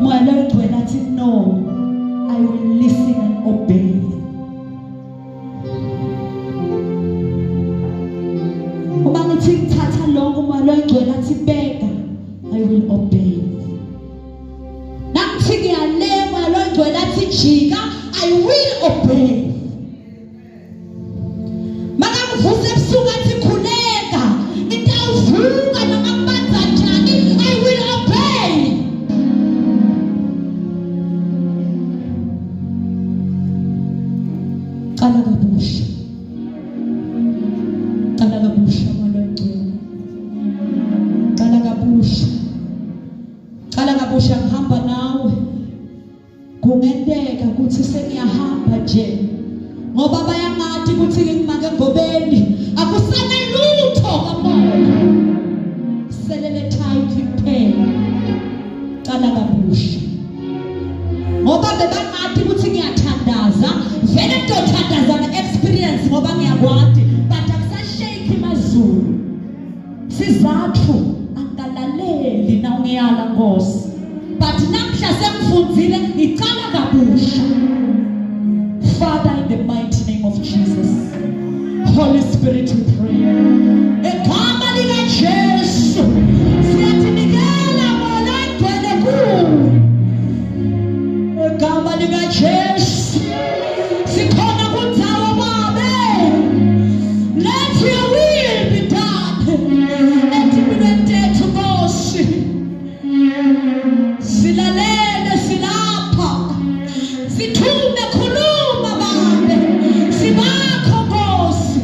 Moya loyingcwele athi no, I will listen and obey. Uma ngithi ngithatha lokho, umoya loyingcwele athi beka, I will obey. Nangithi ngiyale, umoya loyingcwele athi jika, I will obey. Makangivusa ebusuku athi khuleka, ngitawuvuka noma kubanza njani, I will obey. Qala kabusha, qala kabusha, moya oyingcwele, qala kabusha, qala kabusha, ngihamba nawe. Kungenteka ukuthi sengiyahamba nje ngoba bayangati ukuthi ngimake engobeni, akusane lutho kamoya, selele tight kuphela. Qala kabusha, ngoba bebangati ukuthi ngiyathandaza, vele ngitothandaza nge-experience ngoba ngiyakwati, but akusashake imazulu. Sizathu angikalaleli na ungiyala Nkosi, but namhla sengifundzile, ngicala kabusha. Father, in the mighty name of Jesus, Holy Spirit, we pray, egama lika Jesu siyathinikela mola ngcwele kuwe, egama lika Jesu sikhona kundzawo babe. Let your will be done etimpilweni tethu Nkosi. Silalele, silapha, sithume, khuluma babe, sibakho Nkosi.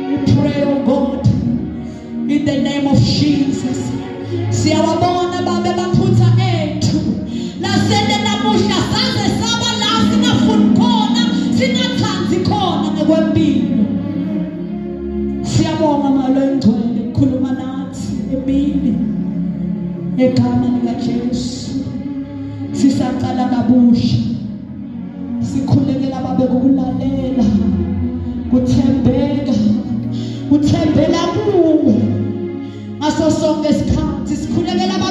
We pray, oh God, in the name of Jesus. Siyawabona babe baphutha ethu lasele namuhla, saze saba la singafuni khona, singathandi khona ngekwempilo. Siyabonga malo ingcwele kukhuluma nathi emini, egama likaJesu. Sisaqala kabusha, sikhulekela babe kukulalela, kuthembeka, kuthembela kuwe ngaso sonke isikhathi. Sikhulekela babe.